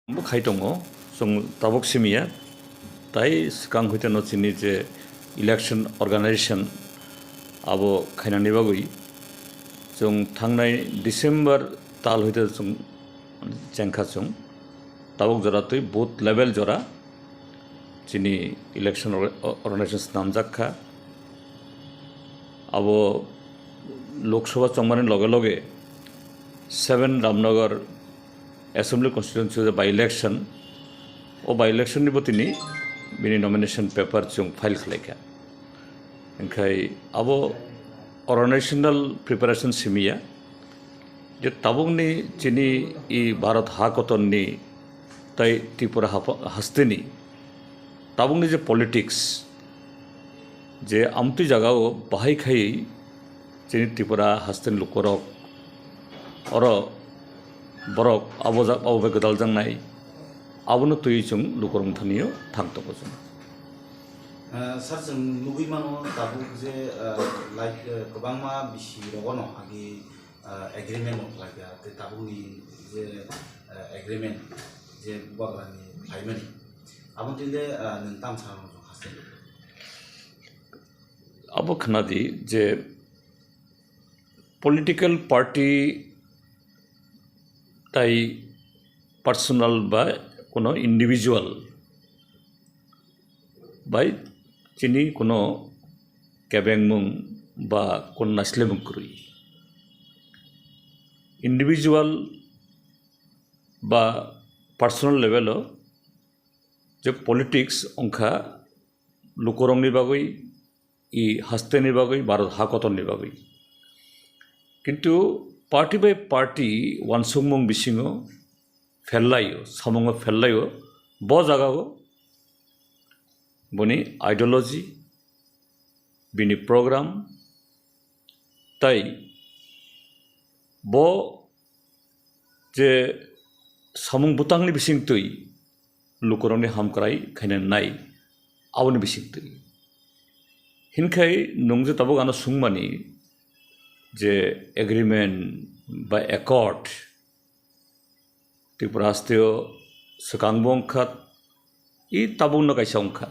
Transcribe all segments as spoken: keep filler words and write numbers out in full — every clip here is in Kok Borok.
Bo khai tongo, chwng tabuk simiya, tai swkang hoiteno chini je election organization abo khainani bagwi chwng thangnai December tal hoite chwng chengkha chwng tabuk jora twi booth level jora chini election orga-, organization swnamjak kha. Abo Lok Sabha chongmani loge loge seven Ramnagar Assembly Constituency by election, o by election ni bo tini bini nomination paper chwng file khlaikha. Hingkhai abo organizational preparation simiya je tabukni chini i Bharat ha kotorni tai Tripura hapa-, hasteni tabukni je politics je amtwi jagao bahai khai chini Tripura hasteni lukorok oro borok abo ja-, abo bai gwdal jangnai, abono twi chwng lukurok thani-o thang tongo chwng. Ah, sir, chwng nugwi mano tabuk je, ah, like, ah, kwbangma bisi rogono agi, ah, agreement rok khlaikha, tei tabukni je, ah, agreement je bubagrani khlaimani, aboni twi le, ah, nwng tamo sana muchung haste? Abo khna di je political party tai personal ba kono individual bai chini kono kebengmung ba kono naislemung kwrwi. Individual ba personal level o je politics wngkha lukurokni bagwi, i hasteni bagwi, Bharat ha kotorni bagwi. Kintu party by party wansukmung bisingo fellaio, samungo fellaio, bo jagao boni ideology, bini program, tai bo je samung bwtangni bisingtwi lukurokni hamkrai khaina nai, aboni bisingtwi. Hinkhai nwng je tabuk ano swngmani je agreement ba accord Tripura hasteo swkangbo wngkha, i tabukno kaisa wngkha.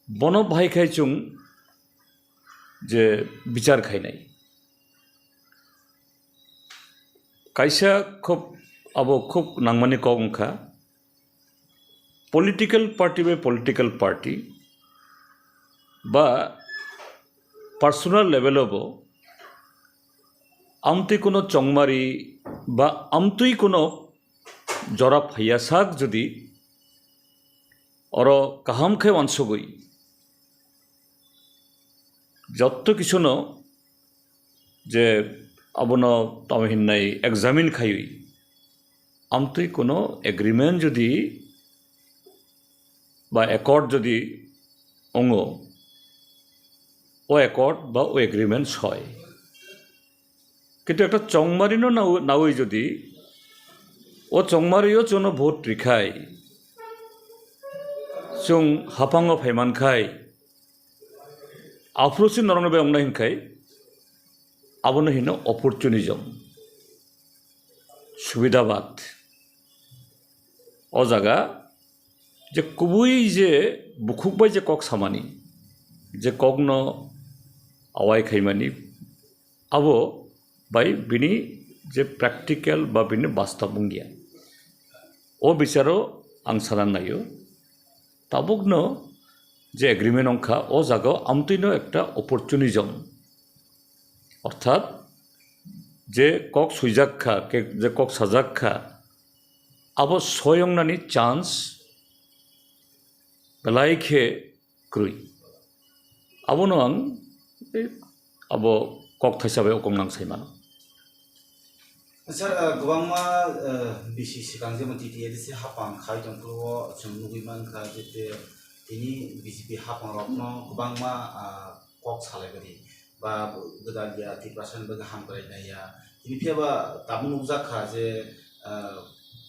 Bono bahai khai chwng je bichar khainai. Kaisa khub, abo khub nangmani kok wngkha, political party by political party ba personal level o bo amtwi kono chongmari ba amtwi kono jora phaiya sak jodi oro kaham khe wansugwi jotto kichuno je abono tamo hinnai examine khaiwi amtwi kono agreement jodi ba accord jodi ongo, o accord ba o agreement soi. Kintu ekta chongmarino nao-, nawi jodi o chongmario chwngno vote rikhai, chwng haphango phaimankhai, aphuru se norokno bai wngnai hinkhai, abono hino opportunism, subidabad. O jaga je kubui je bukhuk bai je kok samani, je kokno awai khaimani, abo bai bini je practical ba bini bastob wngya. O bicharo ang sana naio, tabukno je agreement wngkha, o jagao amtwino ekta opportunism, orthat je kok swijak kha, ke-, je kok sajak kha, abo soi wngnani chance belai khe kwrwi. Abono ang, eh, abo kok thaisa bai o kok nang sai mano. Sir, ah, kwbangma, ah, bisi swkang jemon T T A D C hapang khai tongphuru o chwng nugwi mankha je te tini B J P hapang rokno kwbangma, ah, kok salai badi ba gwdal ya Tiprasani bagwi hamkrai nai ya. Tini phiya ba tabuk nukjak kha je, ah,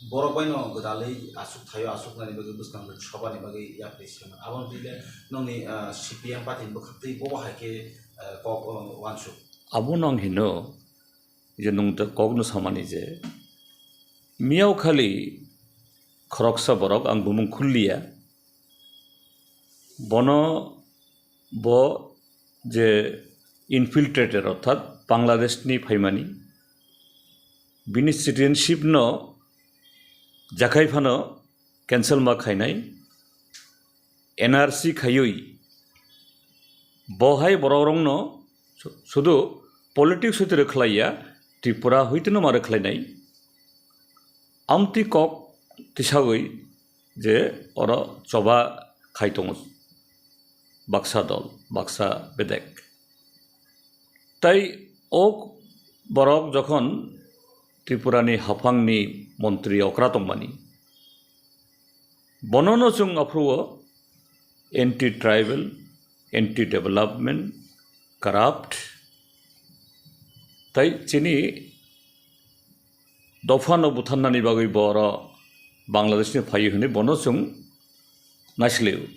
borok bai no gwdalwi aswk thaio aswk nani bagwi bwskang bai soba ni bagwi yapri se mano. Aboni twi le nokni, ah, C P M party ni bwkhak twi bobo hai khe, ah, kok, ah, wansuk. Abono ang hino je nwng ta kok no samani je miyao khali khoroksa borok, ang bumung khulliya, bono bo je infiltrated, orthat Bangladesh ni phaimani, bini citizenship no jakhai phano cancel ma khainai, N R C khaiwi bo hai borok rokno su-, sudu politics hoite rwkhlaiya, Tripura hoite no ma rwkhlainai. Amtwi kok tisagwi je oro choba khai tongo baksa dol, baksa bedek. Tai o borok jokhon Tripurani haphangni montri okra tongmani, bonono chwng aphuru o anti-tribal, anti-development, corrupt, tai chini dophano butharnani bagwi bo oro Bangladeshni phaio hwnwi bono chwng naisliu.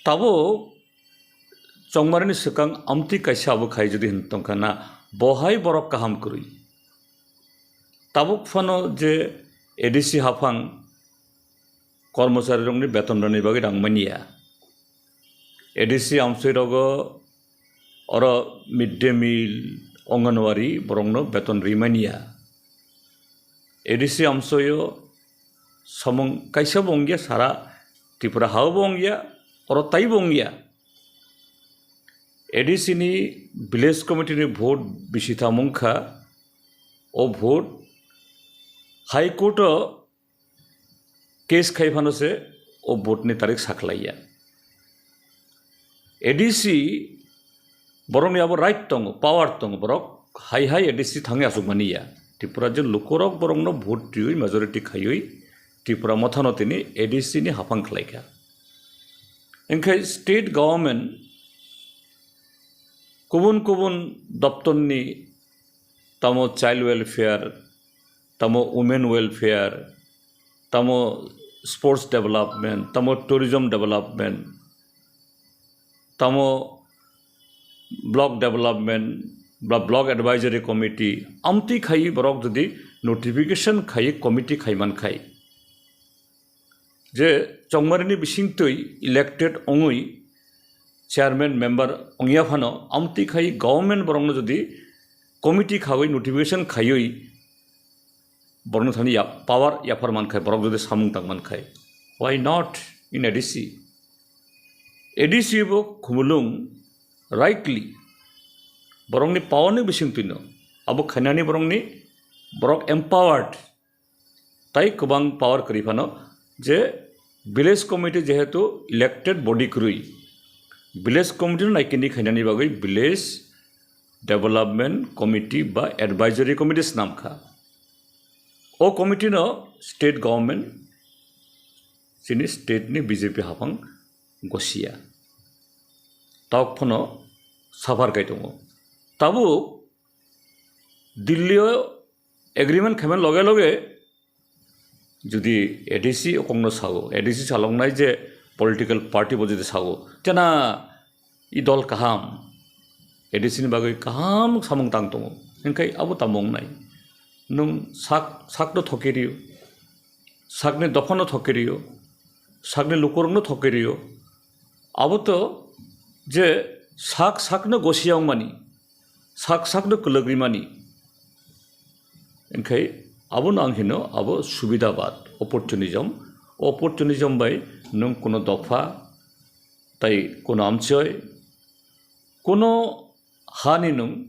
Tabuk chongmarini swkang amtwi kaisa abo khai jodi hwn tongkha na, bo hai borok kaham kwrwi. Tabuk phano je A D C haphang kormocharirokni beton rwni bagwi rang manya. A D C amsoirogo oro mid day meal, Anganwadi borokno beton ri manya. A D C amsoio samung kaisa bo wngya, sara Tripura hao bo wngya, oro tai bo wngya. A D C ni village committee ni vote bisi tamo wngkha, o vote High Court o case khai phano se o vote ni tarik sakhlaiya. A D C borokni abo right tongo, power tongo, borok hai hai A D C thangwi achukmani ya. Tripura je lukurok borokno vote riwi majority khaiwi Tripura mothano tini A D C ni haphang khlaikha. Engkhai state government kubun kubun doptorni, tamo child welfare, tamo women welfare, tamo sports development, tamo tourism development, tamo block development ba block advisory committee, amtwi khai borok jodi notification khai committee khai man khai, je chongmarini bisingtwi elected ongwi chairman member ongya phano, amtwi khai government borokno jodi committee khawi notification khaiwi borokno thani ya-, power yaphar man khai, borok jodi samung tang man khai, why not in A D C? A D C bo khumulung rightly borokni power ni bisingtwino abo khainani borokni, borok empowered. Tai kwbang power kwrwi phano je village committee jehetu elected body kwrwi, village committee no naikindi khainani bagwi village development committee ba advisory committee swnam kha. O committee no state government, chini state ni B J P haphang gosiya. Tok phano suffer kai tongo. Tabuk Delhi o agreement khaiman loge loge jodi A D C okongno sao, A D C chaloknai je political party bo jodi sao, tena i dol kaham, A D C ni bagwi kaham samung tang tongo, hinkhai abo tamo wngnai? Nwng sak, sakno thoke rio, sakni dophano thoke rio, sakni lukurokno thoke rio. Abo to je sak sakno gosiya wngmani, sak sakno kwlwk rimani. Hinkhai abono ang hino abo subidabad, opportunism. Opportunism bai nwng kuno dopha tai kuno amchoi, kuno hani nwng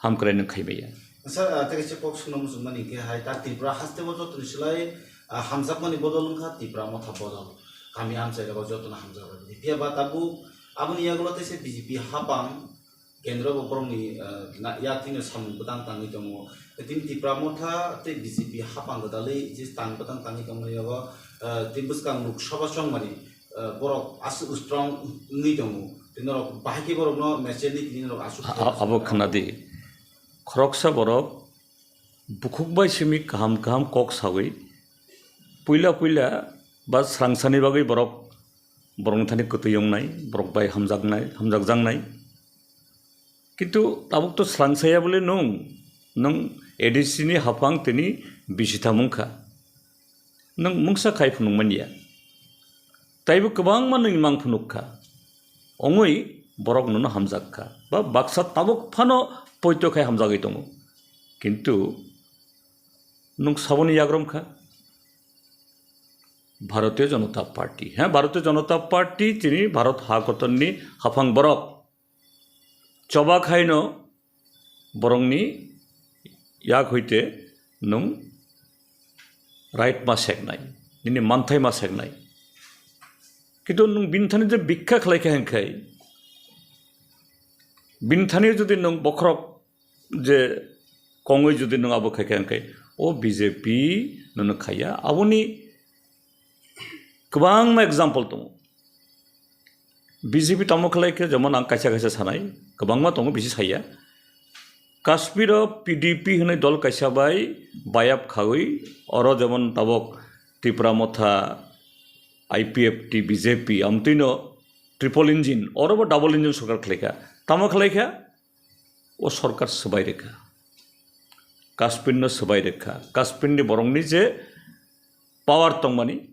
hamkrai nwng khai maya. Sir, ah, tei kaisa kok sungna muchungmani hinkhe hai, ta Tripura haste o jotoni slai, ah, hamjakmani bodol wngkha Tipra motha bodol. Kami amchai rogo jotono hamjak rwdi. Phiya ba tabuk aboni yagulo teisa B J P hapang kendro bo borokni, ah, na-, yaktwino samung bwtang tangwi tongo. Tini Tipra motha tei B J P hapang gwdalwi je tang bwtang tangwi tongmani yago, ah, tei bwskang Lok Sabha chongmani, ah, borok aswk strong wngwi tongo. Tei norok bahai khe borokno mechanic ni norok aswk A-, a-, abo khnadi. Khoroksa borok bukhuk bai simi kaham kaham kok sawi, puila puila ba srangsani bagwi borok, borokni thani kwtwi wngnai, borok bai hamjaknai, hamjakjaknai. Kintu tabuk to srangsaya bole nwng, nwng A D C ni haphang tini bisi thamung kha. Nwng mungsa khai phunuk manya. Taibo kwbangma nwng mang phunuk kha. Ongwi borok nono hamjak kha. Ba baksa tabuk phano poito khai hamjagwi tongo. Kintu nwng saboni yagrom kha. Bharatiya Janata Party. He, Bharatiya Janata Party chini Bharat ha kotorni haphang borok. Choba khaino borokni yak hoite nwng right ma seknai, nini manthai ma seknai. Kintu nwng bini thani je bikha khlai kha hwnkhai, bini thani jodi nwng bokhorok je kongwi jodi nwng abo khai kha hwnkhai, o B J P nono khaiya, aboni kwbangma example tongo. B J P tamo khlai khe, jemon ang kaisa kaisa sanai, kwbangma tongo, bisi saiya. Kashmir o P D P hwnwi dol kaisa bai bayap khawi, oro jemon tabok Tipra Motha, I P F T, B J P, amtwino triple engine, oro bo double engine sorkar khlai kha. Tamo khlai kha? O sorkar swbai rwkha. Kashmirno swbai rwkha. Kashmirni borokni je power tongmani,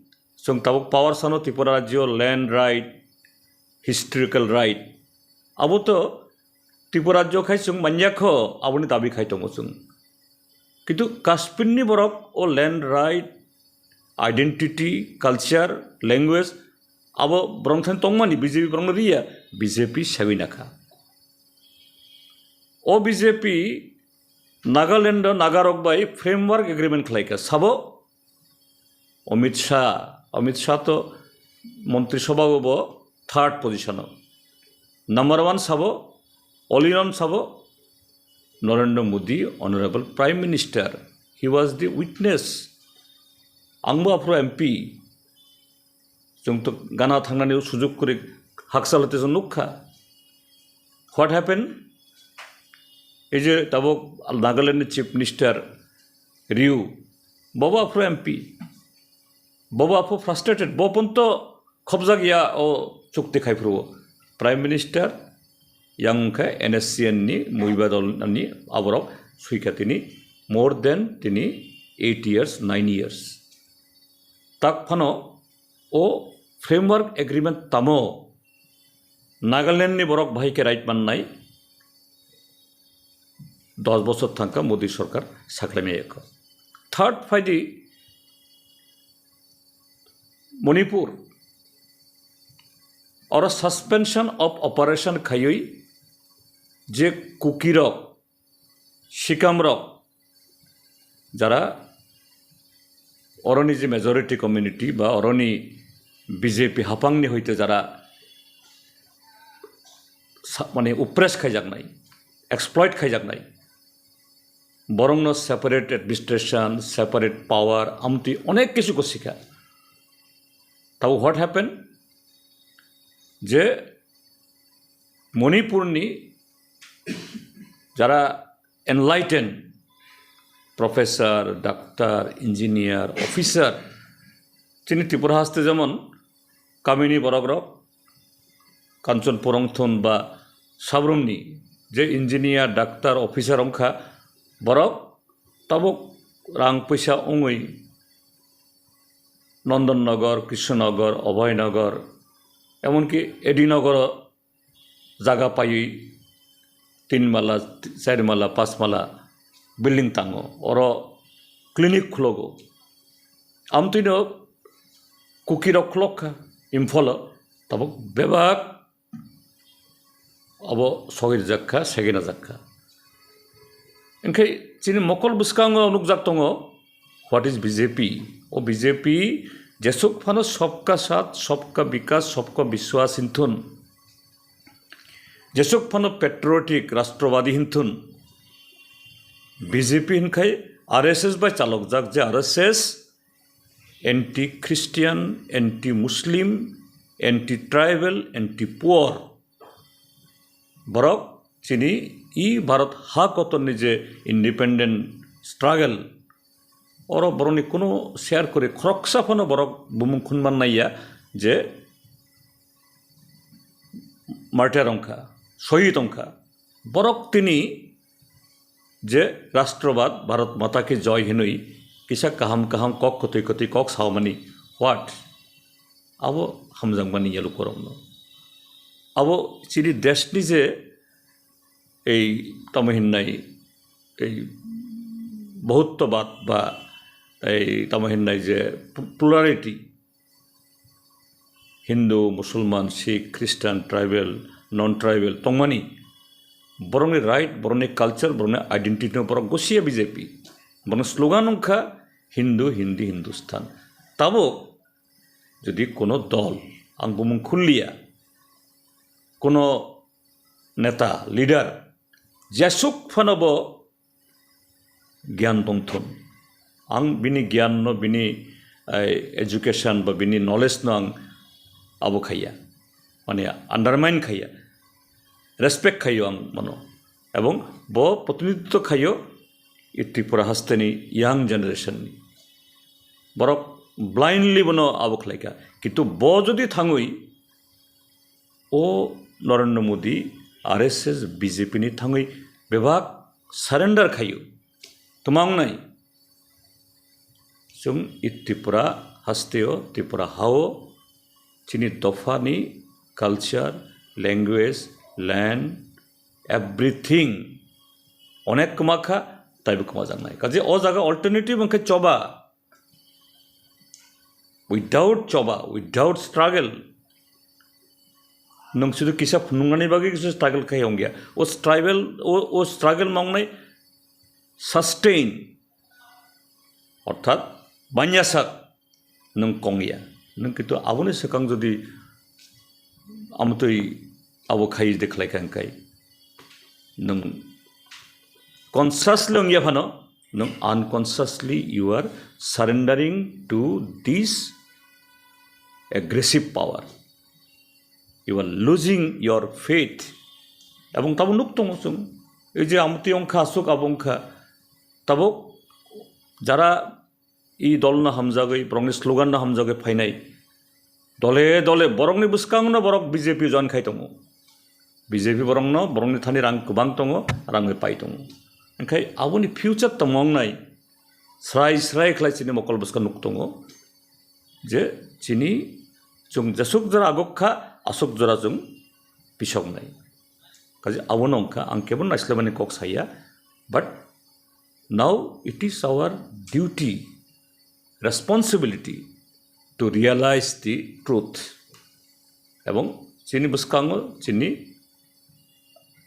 chwng tabuk power sano Tripura rajyo land right, historical right. Abo to Tripura rajyo khai chwng manya kho, aboni dabi khai tongo chwng. Kintu Kashmirni borok o land right, identity, culture, language, abo borok thani tongmani B J P borokno riya, B J P sawi nakha. O B J P Nagaland o Nagarok bai framework agreement khlai kha. Sabo Amit Shah, Amit Shah to Montri Sabha o bo third position o. Number one sabo, all in all sabo, Narendra Modi, Honorable Prime Minister, he was the witness. Angbo aphuru M P, chwng to gana thangnani sujug kwrwi hakchal hwte chwng nukha. What happened? Ei je tabuk Nagaland ni Chief Minister Ryu, bobo aphuru M P, bobo aphuru frustrated, bo ponto khobjak ya o chukti khai phuru. Prime Minister yang wngkha N S C N ni Muiba dol ni aborok suikha tini more than tini eight years, nine years. Tak phano o framework agreement tamo Nagaland ni borok bahai khe right mannai, dos bosor thangkha Modi sorkar saklaimaya kho. Third phaidi Manipur, oro suspension of operation khaiwi je Kukirok, Sikamrok, jara oroni je majority community ba oroni B J P hapangni hoite jara sa-, mane oppress khaijaknai, exploit khaijaknai, borokno separate administration, separate power, amtwi onek kisu ko sikha. Tabo what happened? Je Manipurni jara enlightened professor, doctor, engineer, officer, chini Tripura haste jemon kamini borokrok, Kanchanpur wngthun ba Sabrumni je engineer, doctor, officer wngkha, borok tabuk rang puisa wngwi Nondonnagar, Krishnanagar, Abhaynagar, emonki A D Nagar o jaga paiwi tin mala, char mala, panch mala building tango, oro clinic khulogo. Amtwino Kukirok khulok kha Imphalo, tabuk bebak abo sogwi rijak kha, segwi najak kha. Hinkhe chini mokol bwskango nukjak tongo, what is B J P? O B J P jesuk phano Sabka Saath, Sabka Vikas, Sabka Vishwas hinthun, jesuk phano patriotic, rashtrobadi hinthun, B J P hinkhai R S S bai chalokjak, je R S S anti-Christian, anti-Muslim, anti-tribal, anti-poor. Borok chini i Bharat ha kotorni je independent struggle, oro borokni kuno share kwrwi khoroksa phano borok bumung khunman naiya je martyr wngkha, sohid wngkha. Borok tini je Rashtrabad, Bharat Mata Ki Joy hinwi kisa kaham kaham kok kwtwi kwtwi kok saomani, what? Abo hamjakmani yalukorokno. Abo chini deshni je ei tamo hinnai, ei bahuttobad ba ei tamo hinnai je plurality, Hindu, Musulman, Sikh, Christian, tribal, non-tribal tongmani, borokni right, borokni culture, borokni identity no borok gosia B J P. Borokni slogan wngkha Hindu, Hindi, Hindustan. Tabuk jodi kono dol, ang bumung khulliya, kono neta, leader, jesuk phano bo gyan tongthun. Ang bini gyan no, bini, eh, education ba bini knowledge no ang abo khaiya, mane undermine khaiya, respect khaio ang mano. Ebong bo protinidhitto khaio i Tripura hasteni young generation ni. Borok blindly bono abo khlaikha. Kintu bo jodi thangwi o Narendra Modi, R S S, B J P ni thangwi bebak surrender khaio. Twma wngnai? Chwng i Tripura hasteo, Tripura hao, chini dophani culture, language, land, everything onek kwma kha, taibo kwmajaknai. Kaje o jaga alternative wngkhe choba. Without choba, without struggle, nwng sudu kisa phunuknani bagwi kisa struggle khai ongya. O struggle, o, o struggle ma wngnai sustain, orthat banyasak nwng kongya. Nwng kintu aboni swkang jodi amtwi abo khai de khlai kha hwnkhe nwng consciously wngya phano, nwng unconsciously you are surrendering to this aggressive power. You are losing your faith. Ebong tabuk nuk tongo chwng, ei je amtwi wngkha, aswk abo wngkha, tabuk jara i dolno hamjagwi, borokni sloganno hamjagwi phainai, dole dole borokni bwskangno borok B J P join khai tongo. B J P borokno, borokni thani rang kwbang tongo, rang bai pai tongo. Hwnkhe aboni future tamo wngnai, srai srai khlai chini mokol bwskang nuk tongo je chini chwng jesuk jora aguk kha, aswk jora chwng pisoknai. Kaje abono wngkha, ang kebo naislemani kok saya, but now it is our duty, responsibility to realize the truth. Ebong chini bwskango chini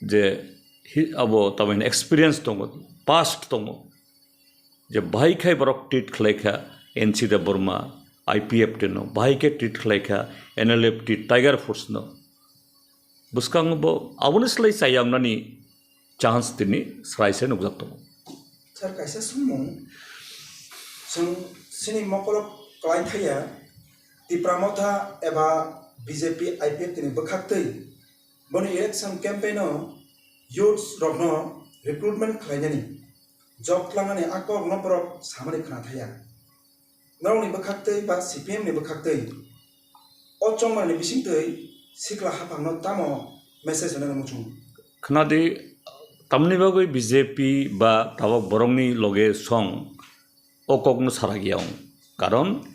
je hi-, abo tamani experience tongo, past tongo, je bahai khai borok treat khlai kha N C Debbarma, I P F T no, bahai khe treat khlai kha N L F T, Tiger Force no. Bwskango bo aboni slai chayamnani chance tini srai se nukjak tongo. Sir, kaisa swngmung, chwng chini mokolok kwlai thaiya, Tipra Motha eba B J P I P F T ni bwkhaktwi boni election campaign o youths rokno recruitment khlainani, job tlangnani a kokno borok samani khna thaiya. Norokni bwkhaktwi ba C P M ni bwkhaktwi o chongmani bisingtwi sikla haphangno tamo message rwnani muchung? Khnadi, tamni bagwi B J P ba tabok borokni loge song o kokno sarak yaung. Karon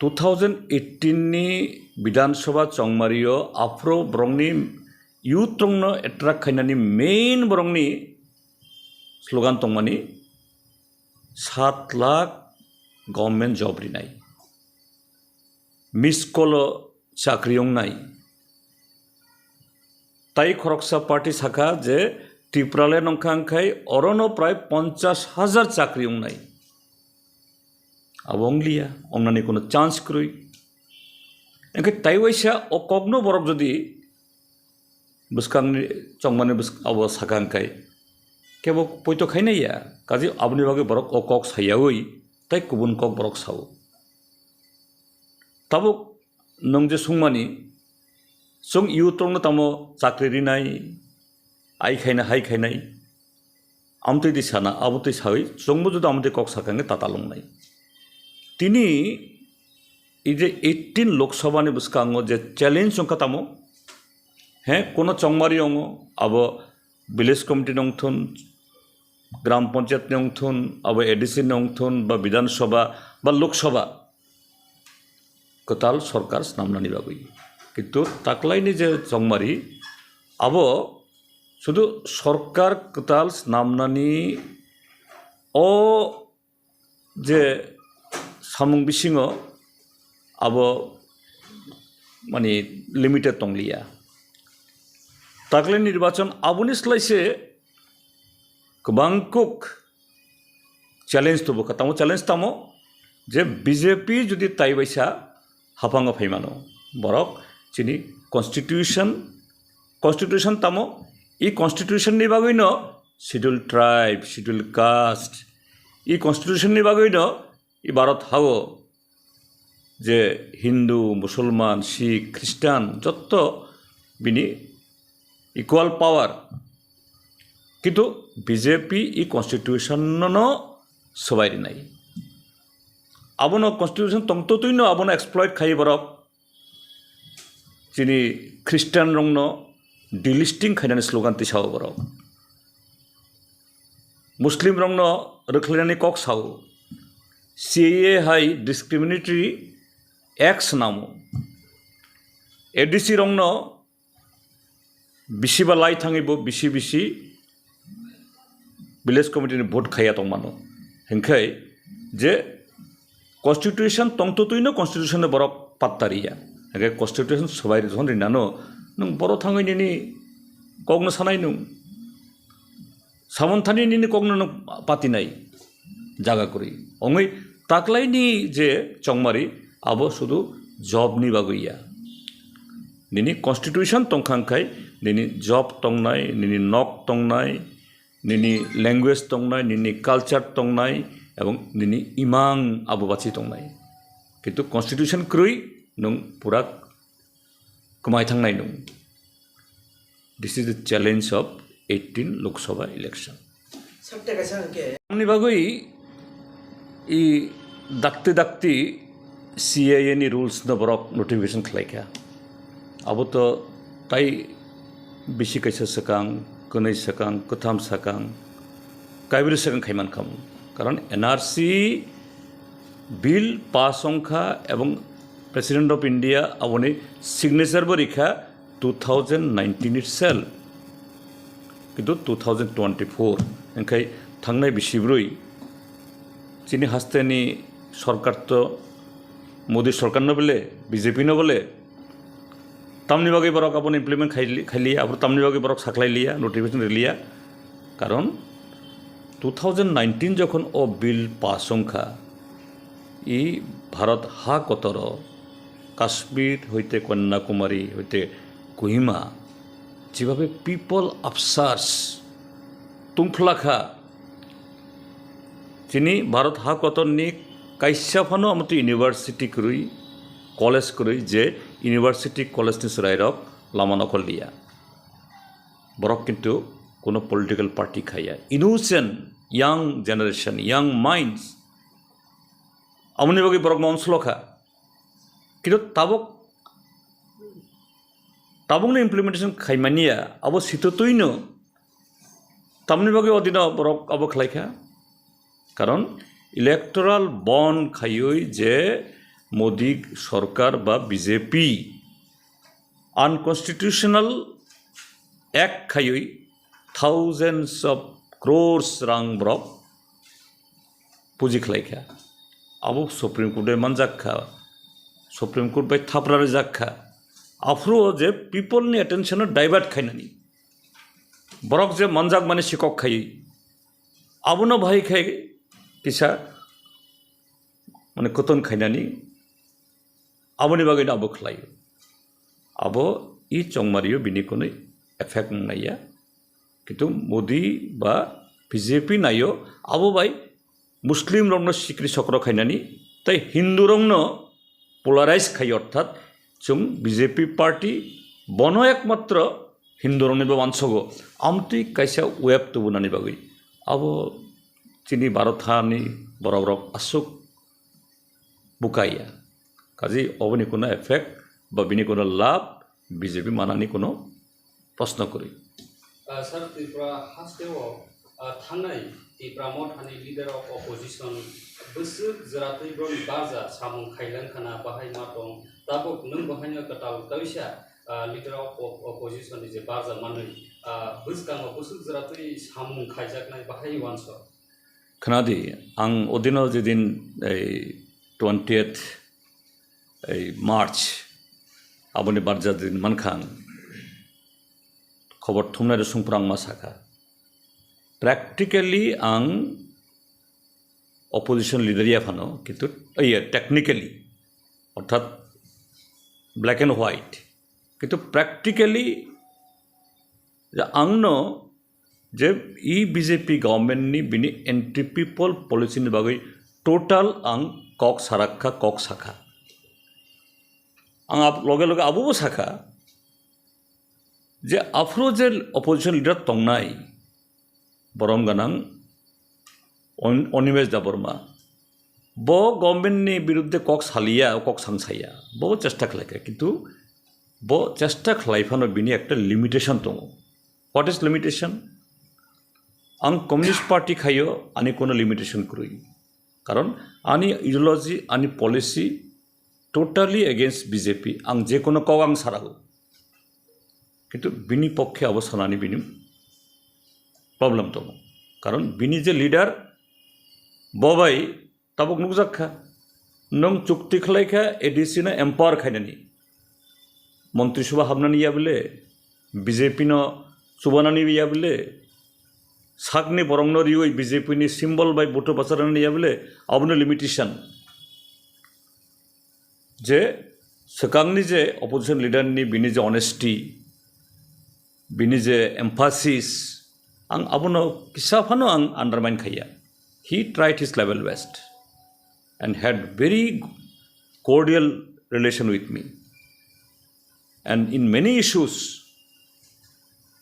two thousand eighteen ni Bidhan Sabha chongmario aphro borokni youth rokno attract khainani main borokni slogan tongmani, "Sat lakh government job rinai, miss call o chakri wngnai." Tai khoroksa party sakha je Tripura le nongkha wngkhai orono prai ponchash hajar chakri wngnai. Abo wngliya, wngnani kuno chance kwrwi. Hwnkhe tai waisa o kokno borok jodi bwskangni chongmani bwsk-, abo sakha hwnkhe kebo poito khainai ya, kaje aboni bagwi borok o kok sayawi tai kubun kok borok sao. Tabuk nwng je sungmani, chwng youth rokno tamo chakri rinai, ai khaina hai khainai, amtwi di sana, abotwi sawi, chwngbo jodi amtwi kok sakha hwnkhe tatal wngnai. Tini, ei je eighteen Lok Sabha ni bwskango je challenge wngkha tamo, he, kono chongmari wngo, abo village committee nongthun, Gram Panchayat ni wngthun, abo A D C ni wngthun, ba Bidhan Sabha, ba Lok Sabha, kwtal sorkar snamnani bagwi. Kintu taklaini je chongmari, abo sudu sorkar kwtal snamnani o je samung bisingo abo mani limited tongliya. Takle nirbachon aboni slai se kwbang kuk challenge tubu kha. Tamo challenge tamo je B J P jodi tai baisa haphango phaimano, borok chini constitution, constitution tamo, i constitution ni bagwino schedule tribe, schedule caste, i constitution ni bagwino i Bharat hao je Hindu, Musulman, Sikh, Christian jotto bini equal power. Kintu B J P i constitution no no swbai rinai. Abono constitution tongtotwino abono exploit khai borok. Chini Christian rokno delisting khainani slogan tisao borok. Muslim rokno rwkhlainani kok sao. C A A hai discriminatory acts namo. A D C rokno bisi ba lai thangwi bo bisi bisi village committee ni vote khaiya tongmano. Hinkhe je constitution tongtotwino constitution no borok patta riya. Hinkhe constitution swbai rwthon rinano nwng boro thangwi nini kokno sanai nwng. Samon thani nini kokno nwng patinai jaga kwrwi. Ongwi taklaini je chongmari abo sudu job ni bagwi ya. Nini constitution tongkha khai nini job tongnai, nini nok tongnai, nini language tongnai, nini culture tongnai, ebong nini imang abo bachi tongnai. Kintu constitution kwrwi nwng pura kwmai thangnai nwng. This is the challenge of eighteen Lok Sabha election. Sabta kaisa hwnkhe. Tamni bagwi i dakti dakti C A A ni rules no borok notification khlaikha. Abo to tai bisi kaisa swkang, kwnwi swkang, kwtham swkang, kaibri swkang khaiman khamu. Karon N R C bill pass wngkha ebong President of India aboni signature bo rikha two thousand nineteen itself. Kintu two thousand twenty-four, hinkhe thangnai bisi brwi chini hasteni sorkar to Modi sorkar no bole, B J P no bole, tamni bagwi borok abono implement khaili-, khailiya, abo tamni bagwi borok saklailiya, notification riliya. Karon two thousand nineteen jokhon o bill pass wngkha, i Bharat ha kotoro Kashmir hoite Kanyakumari hoite Kohima, jebhabe people upsurge tungphlakha, chini Bharat ha kotorni kaisa phano amtwi university kwrwi, college kwrwi, je university, college ni chwrairok lama nokhorliya. Borok kintu kuno political party khaiya. Innocent young generation, young minds, aboni bagwi borok monslo kha. Kintu tabuk, tabukni implementation khaimaniya, abo sitotwino tamni bagwi odino borok abo khlaikha. Karon electoral bond khaiwi je Modi sorkar ba B J P unconstitutional act khaiwi thousands of crores rang borok puji khlaikha. Abo Supreme Court bai manjak kha, Supreme Court bai thapra rijak kha. Aphuru je people ni attention no divert khainani, borok je manjak mani sikok khaiwi, abono bahai khai kisa mane koton khainani, aboni bagwino abo khlaio. Abo i chongmario bini kunui effect wngnaiya. Kintu Modi ba B J P naio abo bai Muslim rokno sikri sokro khainani tei Hindu rokno polarize khai, orthat chwng B J P party bono ekmatro Hindu rokni bo wansogo, amtwi kaisa web tubunani bagwi. Abo chini Bharat hani borok rok aswk bukaiya. Kaji oboni kuno effect ba bini kuno labh B J P manani kuno proshno kwrwi. Ah, sir, Tripura hasteo, ah, thangnai Tipra Mothani leader of opposition bwswk jwratwi borokni barja samung khailangkhana bahai ma tong, tabuk nwng bahaino kwtal kaisa, ah, leader of op-, opposition ni je barja manwi, ah, bwskango bwswk jwratwi samung khaijaknai bahai uansuk. Khwnadi, ang odino jedin ei twentieth ei March aboni barja din mankha ang, khobor thumnai rw sungphrang ma sakha. Practically ang opposition leader ya phano, kintu, iya, technically, orthat black and white, kintu practically je angno je e B J P government ni bini anti people policy ni bagwi total ang kok sarakha, kok sakha. Ang ap-, loge loge abobo sakha je aphuru je opposition leader tongnai, borom ganang On-, Animesh Debbarma, bo government ni biruddhe kok saliya, kok sangsaya, bo chesta khlaikha, kintu bo chesta khlai phano bini ekta limitation tongo. What is limitation? Ang Communist Party khaio, ani kono limitation kwrwi. Karon ani ideology, ani policy totally against B J P. Ang je kono kok ang sarago. Kintu bini pokkhe abo sanani bini problem tongo. Karon bini je leader, bo bai tabuk nukjak kha. Nwng chukti khlai kha A D C no empower khainani. Montri Sabha habnani ya bole, B J P no chubanani ya bole, sakni borokno riwi B J P ni symbol bai vote bacharnani ya bole, abono limitation. Je swkangni je opposition leader ni bini je honesty, bini je emphasis, ang abono kisa phano ang undermine khaiya. He tried his level best and had very cordial relation with me. And in many issues,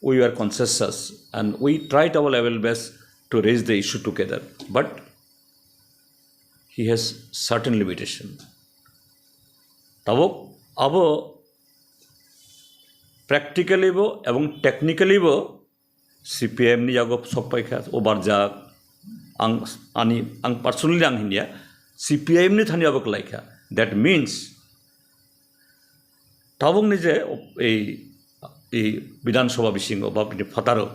we were consensus and we tried our level best to raise the issue together. But he has certain limitation. Tabuk abo practically bo ebong technically bo C P I M ni yago sok paikha, o barjak, ang, ani, ang personally ang hinya, C P I M ni thani abo kwlaikha. That means, tabukni je ei, ei Bidhan Sabha bisingo ba bini phataro,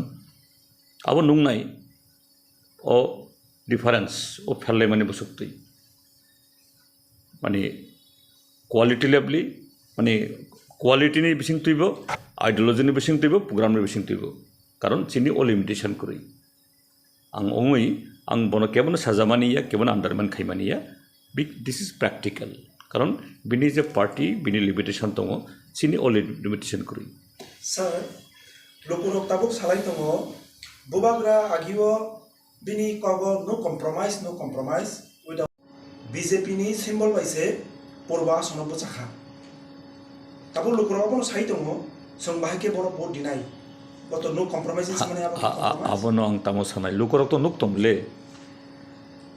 abo nungnai o difference, o pherlaimani bwswktwi. Mani quality level, mani quality ni bising twibo, ideology ni bising twibo, program ni bising twibo. Karon chini o limitation kwrwi. Ang ongwi, ang bono kebono sajamani ya, kebono undermine khaimani ya. Big, this is practical. Karon bini je party, bini limitation tongo, chini o limitation kwrwi. Sir, lukurok tabuk salai tongo, bubagra agio bini kogo no compromise, no compromise with B J P ni symbol bai se purba asono bwchakha. Tabuk lukurok abono sai tongo, chwng bahai khe borok vote dinai. Boto no compromise hinwi samani abo A-, a-, compromise? Abono ang tamo sanai. Lukurok to nuk tong le.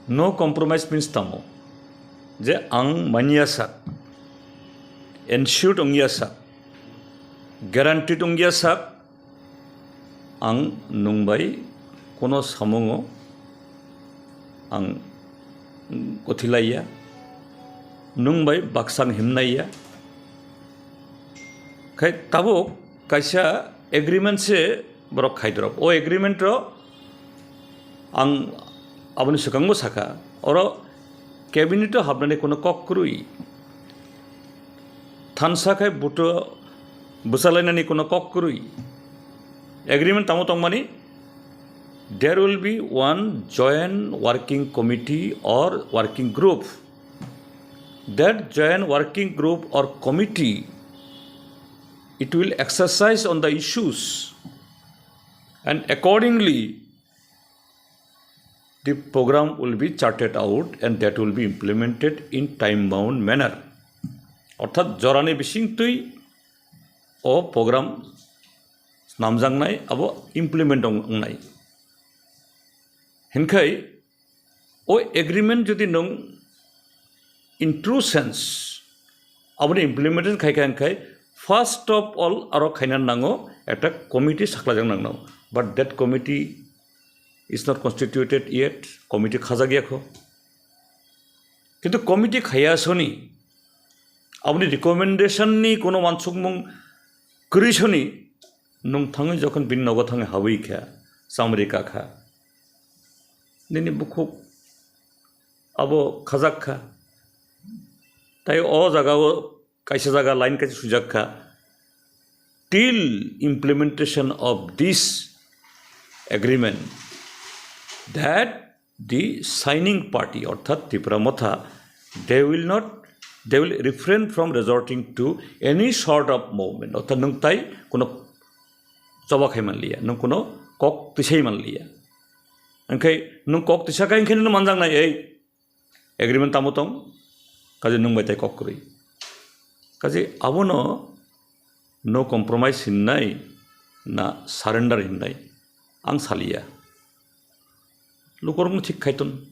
No compromise means tamo? Je ang manya sak, ensured ongya sak, guaranteed ongya sak, ang nwng bai kono samungo ang gothilaiya, nwng bai baksa ang himnaiya. Khai tabuk kaisa agreement se borok khai dorop. O agreement ro ang aboni swkangbo sakha, oro cabinet o habnani kono kok kwrwi. Thansa khai buto bwchalainani kono kok kwrwi. Agreement tamo tongmani, there will be one joint working committee or working group. That joint working group or committee, it will exercise on the issues and accordingly the program will be charted out and that will be implemented in time bound manner. Orthat jorani bisingtwi o program snamjaknai, abo implement ong-, ongnai. Hinkhai o agreement jodi nwng in true sense aboni implementation khaikha hinkhai, first of all aro khaina nango ekta committee saklajak nangno. But that committee is not constituted yet, committee khajak ya kho. Kintu committee khaya soni, aboni recommendation ni kono wansukmung kwrwi soni, nwng thangwi jokhon bini nogo thangwi habwi kha, chamri ka kha, nini bukhuk abo khajak kha. Tai o jaga o kaisa jaga line kaisa sujak kha, till implementation of this agreement, that the signing party, orthat Tipra Motha, they will not, they will refrain from resorting to any sort of movement. Orthat nwng tai kuno choba khai manliya, nwng kuno kok tisai manliya. Angkhai nwng kok tisa khai, angkhai nwng manjak nai, ei agreement tamo tong, kaje nwng bai tai kok kwrwi. Kaje abono no compromise hinnai na surrender hinnai ang saliya. Lukorokno thik khai thun,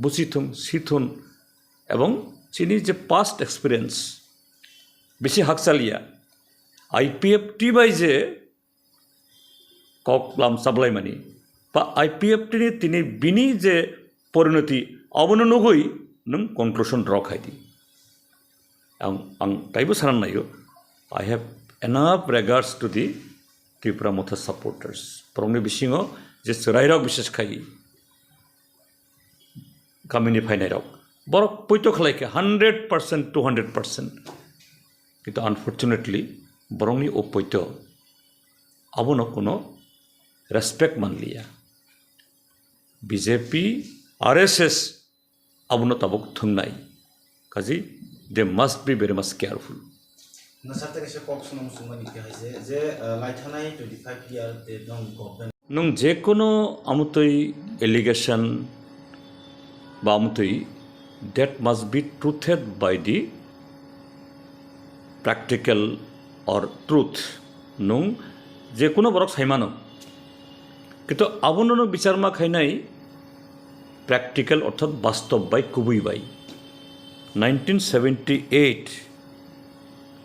buchi thun, si thun, ebong chini je past experience bisi hakchaliya. I P F T bai je kok lam chablai mani, ba I P F T ni tini bini je porinoti, abono nugui nwng conclusion draw khai di. Ang, ang taibo sanan naio, I have enough regards to the Tipra Motha supporters. Borokni bisingo je chwrairok bises khai, kamini phainairok, borok poito khlai khe hundred percent, two hundred percent. Kintu unfortunately, borokni o poito abono kuno respect manliya. B J P, R S S abono tabuk thwngnai. Kaji, they must be very much careful. Nasarte kaisa kok swnam swngmani khe hai je, je, uh, laithanai twenty-five year te nong government. Nwng je kono amutwi allegation ba amutwi, that must be truthed by the practical or truth. Nwng je kono borok saimano. Kintu abono no bichar ma khainai practical orthat bastob bai kubui bai. Nineteen seventy eight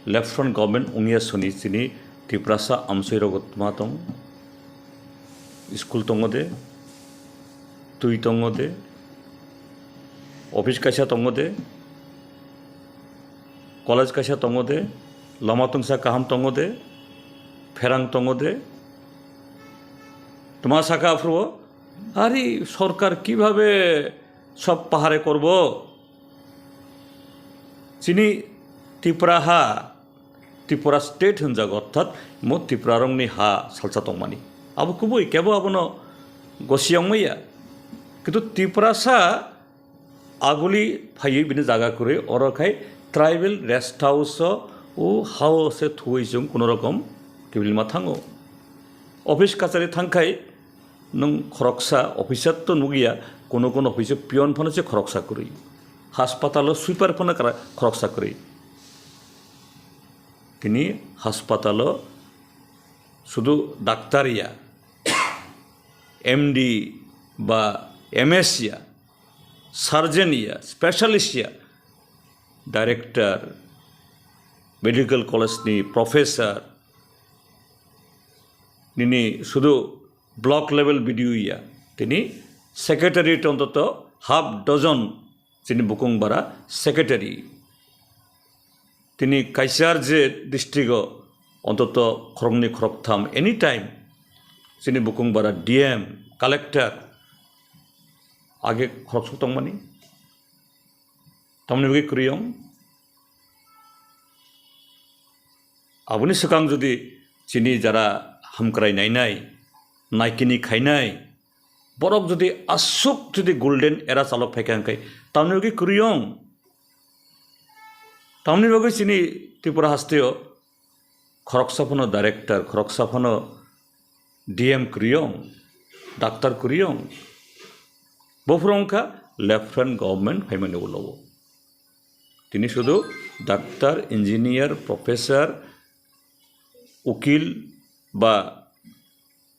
left front government wngya soni chini Tiprasa amsoi rogo tma tong. School tongo de, twi tongo de, office kaisa tongo de, college kaisa tongo de, lama tungsa kaham tongo de, pherang tongo de. Tma saka aphuru, "Ari sorkar kibhabe sob pahare korbo? Chini Tripura ha, Tripura state hwnjago, orthat mo Tripura rokni ha salsa tongmani." Abo kubui, kebo abono gosiyong maya. Kintu Tiprasa aguli phaiwi bini jaga kwrwi, oro khai tribal rest house o, o hao se thuwi chwng kuno rokom kibilma thango. Office kachari thangkhai nwng khoroksa officer to nukya, kuno kuno office o peon phano se khoroksa kwrwi. Haspatalo sweeper phano kara-, khoroksa kwrwi. Tini haspatalo sudu daktar ya, M D ba M S ya, surgeon ya, specialist ya, director, medical college ni professor, nini sudu block level B D O ya, tini secretary ontoto half dozen chini bukung bara secretary. Tini kaisa R J district o ontoto khoroknwi khoroktham anytime chini bukung bara D M, collector age khoroksuk tongmani. Tamni bagwi kwrwiyong. Aboni swkang jodi chini jara hamkrai nainai, naikini khainai, borok jodi aswk jodi golden era chalok phaikha hwnkhe tamni bagwi kwrwiyong. Tamni bagwi chini Tripura hasteo khoroksa phano director, khoroksa phano D M kwrwiyong, doctor kwrwiyong. Bophuru wngkha left front government phaimani ulo o. Tini sudu doctor, engineer, professor, ukil ba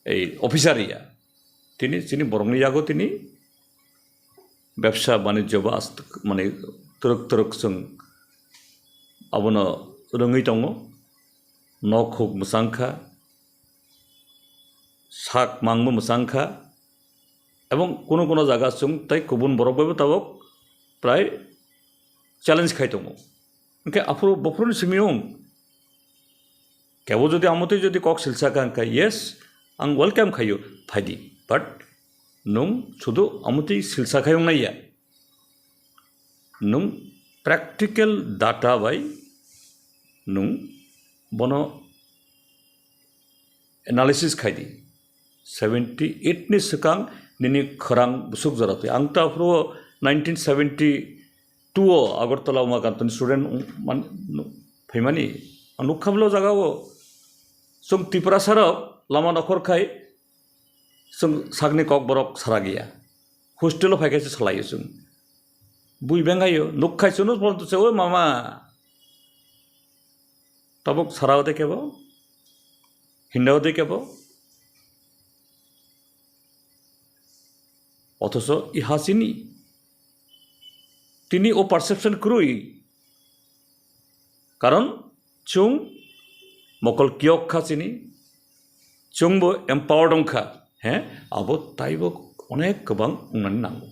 ei officer ya. Tini, tini borokni yago tini bebsa banijyo ba ast-, mane twrwk twrwk chwng abono rwngwi tongo. Nok huk mwchang kha, sak mangbo mwchang kha, Ebong kuno kuno jaga chwng tei kubun borok bai bo tabok prai challenge khai tongo. Hwnkhe aphuru bophuru ni simi wng kebo jodi amotwi jodi kok silsa kha hwnkhe, yes, ang welcome khaio, phaidi. But nwng sudu amotwi silsa khai wng naiya. Nwng practical data bai nwng bono analysis khai di. Seventy eight ni swkang nini khorang bwswk jora twi. Ang ta phuru nineteen seventy two o Agartala Umakantoni student wng man-, phaimani. Ang nukha bwle o jaga o chwng Tiprasa rok lama nokhor khai chwng sakni kok borok sara giya. Hostel o phai khe se salaio chwng. Bui bengaio, nuk khai chwngno phone to se, "Oi mama." Tabuk sara ode kebo? Hinda ode kebo? Othoso i ha chini. Tini o perception kwrwi. Karon chwng mokol kiyok kha chini. Chwngbo empowered wngkha, he, abo taibo onek kwbang wngnani nango.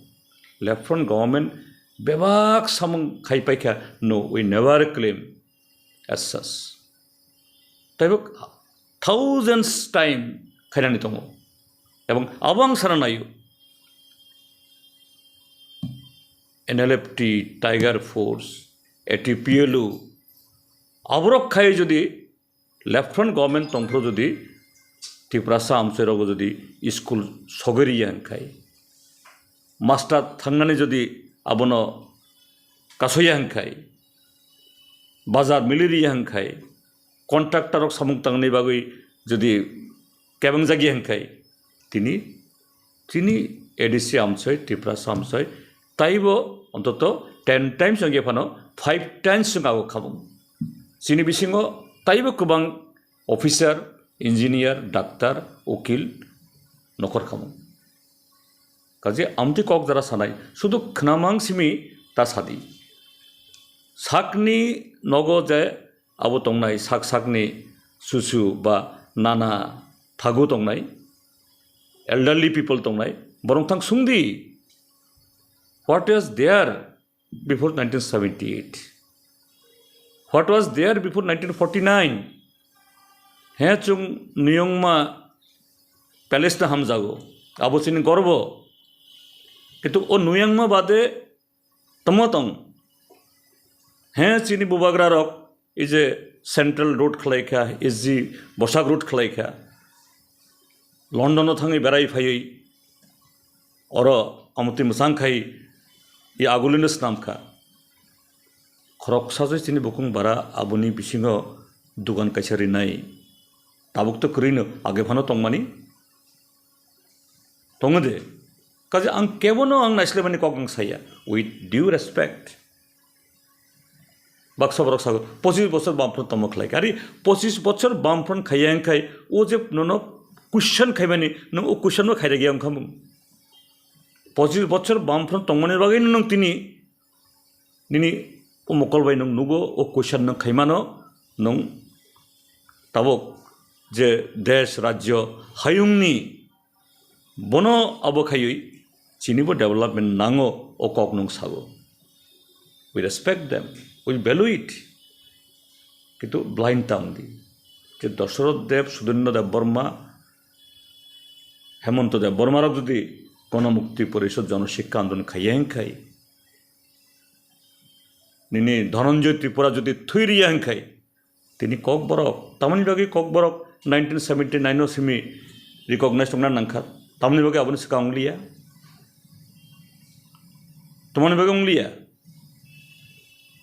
Left front government bebak samung khai paikha, no, we never claim as such. Taibo thousands time khainani tongo. Ebong abo ang sana naio. N L F T, Tiger Force, A T P L U, aborok khai jodi Left front government tongphuru jodi Tiprasa amchai rogo jodi school sogwi riya hwnkhai, master thangnani jodi abono kasoya hwnkhai, bazar mili riya hwnkhai, contractor rok samung tangnani bagwi jodi kebeng jagya hwnkhai, tini Chini A D C amsoi, Tiprasa amsoi, taibo ontoto ten times wngya phano five times wng ago khamung. Chini bisingo taibo kwbang officer, engineer, doctor, ukil nokhor khamung. Kaje amtwi kok jara sanai, sudu khnamang simi ta sadi. Sakni nogo je abo tongnai sak sakni susu ba nana thagu tongnai, elderly people tongnai, borok thang sungdi, what was there before nineteen seventy eight? What was there before nineteen forty nine? He chung nuyungma palace na hamjago, abo chini gorbo. Kintu o nuyungma bade tamo tong. He chini bubagra rok, ei je central road khlai kha, S G Bosak road khlai kha, London o thangwi berai phaiwi oro amotwi mwchang khai i agulino snam kha. Khoroksa se chini bukung bara aboni bisingo dugan kaisa rinai tabuk to kwrwino age phano tongmani. Tongo de. Kaje ang kebono ang naislaimani kok ang saya. With due respect. Baksa borok sago, "Pochis bochor Bamfront tamo khlai kha." Ari pochis bochor Bamfront khaiya hwnkhai, o je nono question khaimani, nwng o question no khairagya wngkha mung. Pochis bochor Bamfront tongmani bagwi nwng tini nini o mokol bai nwng nugo, o question nwng khaimano, nwng tabuk je desh, rajyo, hayungni bono abo khaiwi chinibo development nango, o kok nwng sago. We respect them, we value it. Kintu blind ta wngdi. Je Dasarath Deb, Sudendra Deb Barma, Hemanta Deb Barma rok jodi Ganamukti Porishad, Janashiksha Andolon khaiya hwnkhai, nini Dhananjay Tripura jodi thwi riya hwnkhai, tini Kokborok, tamoni bagwi Kokborok nineteen seventy nine o simi recognize wngna nangkha, tamoni bagwi aboni swkang wngliya, tamoni bagwi wngliya,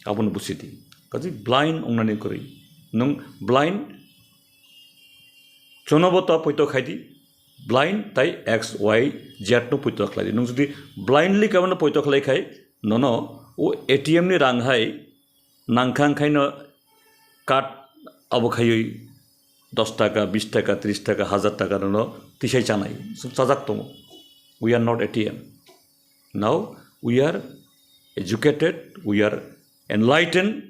abono buchidi. Kaje blind wngnani kwrwi, nwng blind, chonobo ta poito khaidi, blind tai X Y Z no poito khlaidi. Nwng jodi blindly kebono poito khlai khai, nono o A T M ni rang hai nangkha, wngkhaino card abo khaiwi dos taka, bis taka, tris taka, hajar taka nono tisai chanai, chajak tongo. We are not A T M. Now we are educated, we are enlightened,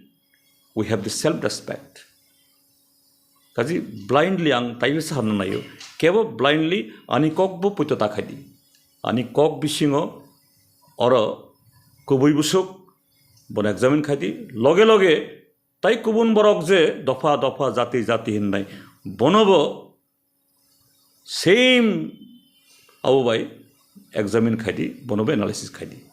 we have the self respect. Kaji blindly ang taiwi saharna naio, kebo blindly ani kokbo poito ta khaidi. Ani kok bisingo oro kubui busuk, bono examine khai di. Loge loge tai kubun borok je dopha dopha, jati jati hinnai, bonobo same abo bai examine khai di, bonobo analysis khai di.